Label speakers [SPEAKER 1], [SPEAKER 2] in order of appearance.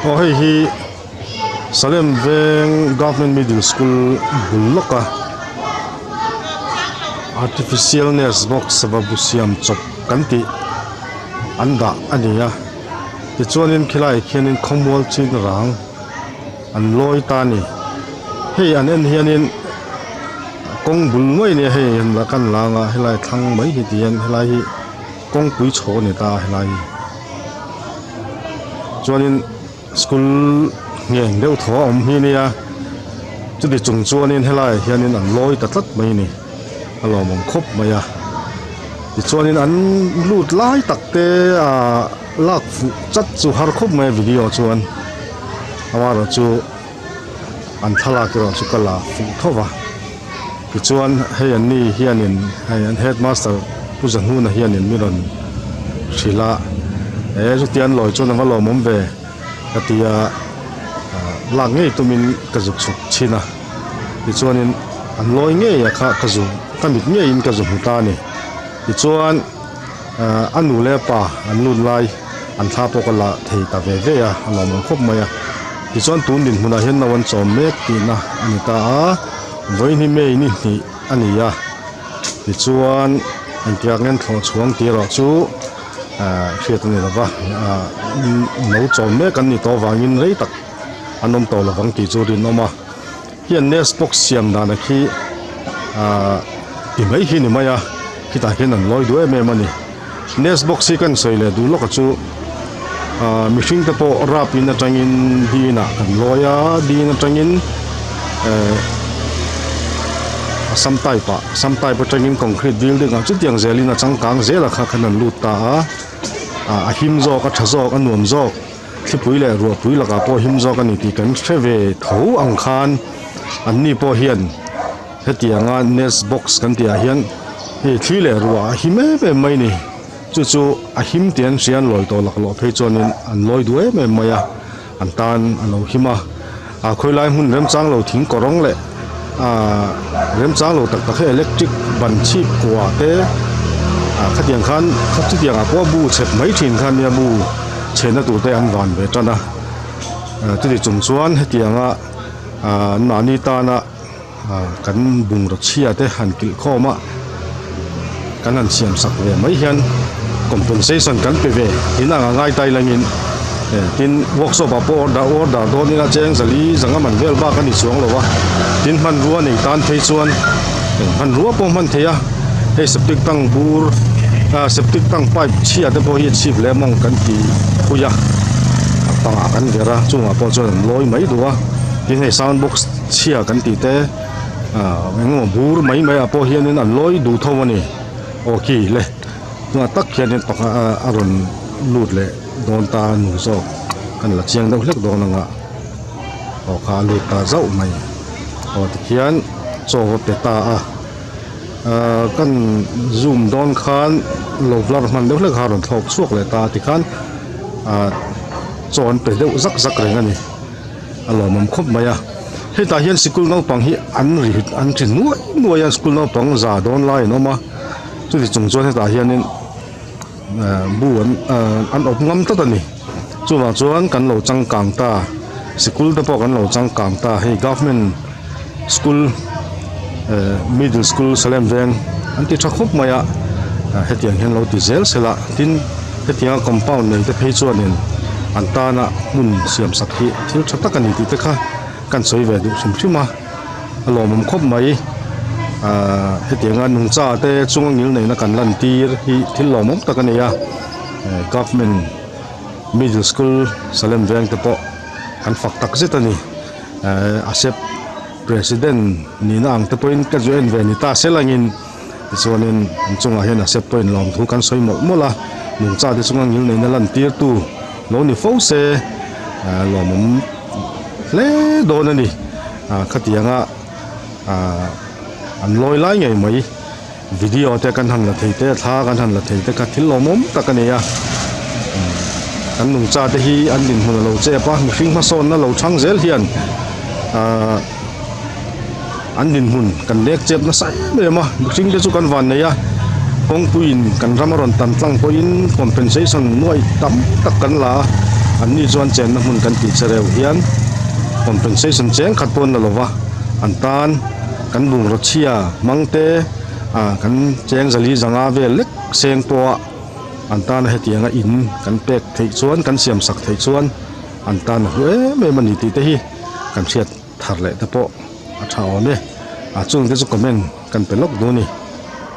[SPEAKER 1] Aw hei hi Salem veng government middle school bul lawk a artificial nest box sava bu siam chawp kan tih an dah a ni a tichuanin khilaiah khianin khawmual chin rang an lawi ta a ni hei an en hianin kawng bul mai a nia hei kan lang a helai thlang mai hi tihian helai hi kawngpui chho a ni ta a helai hi chuanin school ngheng deuh thaw a awm hi nia chuti chung chuanin helaiah hianin an lawi ta tlat mai a ni a lawmawm khawp mai a tichuanin an lut lai tak te ah lak fuh chat chu har khawp mai a video chuan amaherawhchu an thlalak erawh chu ka la fuh tho va tichuan hei an ni hianin hei an headmaster pu Zahnuna hianin mi rawn hrilh a he chutia an lawi chuan a va lawmawm ve ka ti a ah lak ngei tumin ka zuk chhuk chhin a tichuanin an lawi ngei a kha ka zu ka mit ngeiin ka zu hmu ta a ni tichuan ah a nu leh a pa an lut lai an thla pawh ka la thei ta ve ve a a lawmawm khawp mai a tichuan tun dinhmunah hian no an chawm mek tihna a ni ta a vawiin hi may ni hnih a ni a tichuan engtiang nge an thlawh chhuang tih erawh chu ah hriat a ni lo va ah no chawm mek an ni tawh avangin rei tak an awm tawh lovang tih chu rinawm a hian nest box siam dan a khi ah ti mai hi ni mai a khitah khian an lawi duh em em a ni nest box hi kan sawi leh duh lawk a chu ah mihring te pawh rap in atangin din ah kan lawi a din atangin eh sam type ah sam type atangin concrete building ah chutiang zelin a changkang zel a kha khan an lut ta a ah a him zawk a tha zawk a nuam zawk. Thlipui leh ruahpui lakah pawh him zawk a ni tih kan hre ve tho ang khan anni pawh hian hetianga nest box kan tih ah hian hei thli leh ruah a him em em mai a ni chu chu a him tih an hria an lawi tawh laklawh phei chuanin an lawi duh em em mai a an tan a lo him a ah khawilai hmun remchang lo thing kawrawng leh ah remchang lo tak tak hi electric ban chhip kua te ah khatiang khan chutiang ah pawh bu chhep mai thin kha nia bu chhehna tur te an van ve tan a ah chuti chung chuan hetianga ah an mahni tana ah kan bungraw chhia te han kilh khawm a kan han siam sak ve mai hian compensation kan pe ve in ang a ngai tai langin eh tin workshop ah pawh order order dawn ila cheng zali zanga man vel bak a ni chuang lo a tin hmanrua nei tan phei chuan hmanrua pawh hman thei a hei septic tank bur ah septic tank pipe chhia te pawh hi a chhip leh mawng kan ti phui a a pangah kan ver a chungah pawh chuan an lawi mai duh a tin hei sound box chhia kan tih te ah engemaw bur mai mai ah pawh hianin an lawi duh tho a ni aw khi le tunah tak hianin pakhat a rawn lut leh dawn ta a nu zawk kan la chiang deuh hlek dawn anga aw kha a lut ta zauh mai aw tikhian chaw va pe ta a ah kan zoom dawn khan lo blur hman deuh hlek a rawn thlawk chhuak leh ta a tikhan ah chaw an pe deuh zak zak reng a ni. A lawmawm khawp mai a hetah hian sikul naupang hi an ri an ri nuai nuai a school naupang za dawn lai an awm a chuti chung chuan hetah hianin ehh bu an ehh an awp ngam tlat a ni chuvang chuan kan lo changkang ta sikul te pawh kan lo changkang ta hei government school ehh middle school Salem veng an ti tha khawp mai a hetiang hian lo ti zel sela tin hetianga compound nei te phei chuanin an tana hmun siam sak hi thil tha tak a ni tih te kha kan sawi ve duh hrim hrim a a lawmawm khawp mai ahh hetianga nungcha te chunga ngil neihna kan lan tir hi thil lawmawm tak a ni a government middle school Salem veng te pawh an fak tak zet a ni. Ehh a sep president nihna ang te pawhin ka zu en ve ni ta se langin tichuanin an chungah hian a sep pawhin lawmthu kan sawi mawlh mawlh a nungcha te chunga ngil neihna lan tir tu lo ni fo se ehh lawmawm hle dawn a ni ah khatianga ah an lawi lai ngei mai video te kan han la thei te thla kan han la thei te kha thil lawmawm tak a ni a kan nungcha te hi an dinhmun a lo chep a mihring hmasawnna lo chhang zel hian ahh an dinhmun kan lek chep nasa em em a mihring te chu kan van nei a kawngpuiin kan ram a rawn tan tlang pawhin compensation nuai tam tak kan la a. An ni chuan chenna hmun kan tih chereu hian compensation cheng khat pawh an la lova, an tan kan bungraw chhia hmang te ah kan cheng zali zanga vel lek seng pawha an tana hetianga in kan pek theih chuan kan siam sak theih chuan an tan a hlu em em a ni tih te hi kan hriat thar leh te pawh a tha awm e. A chungte chu comment kan pe lawk duh a ni.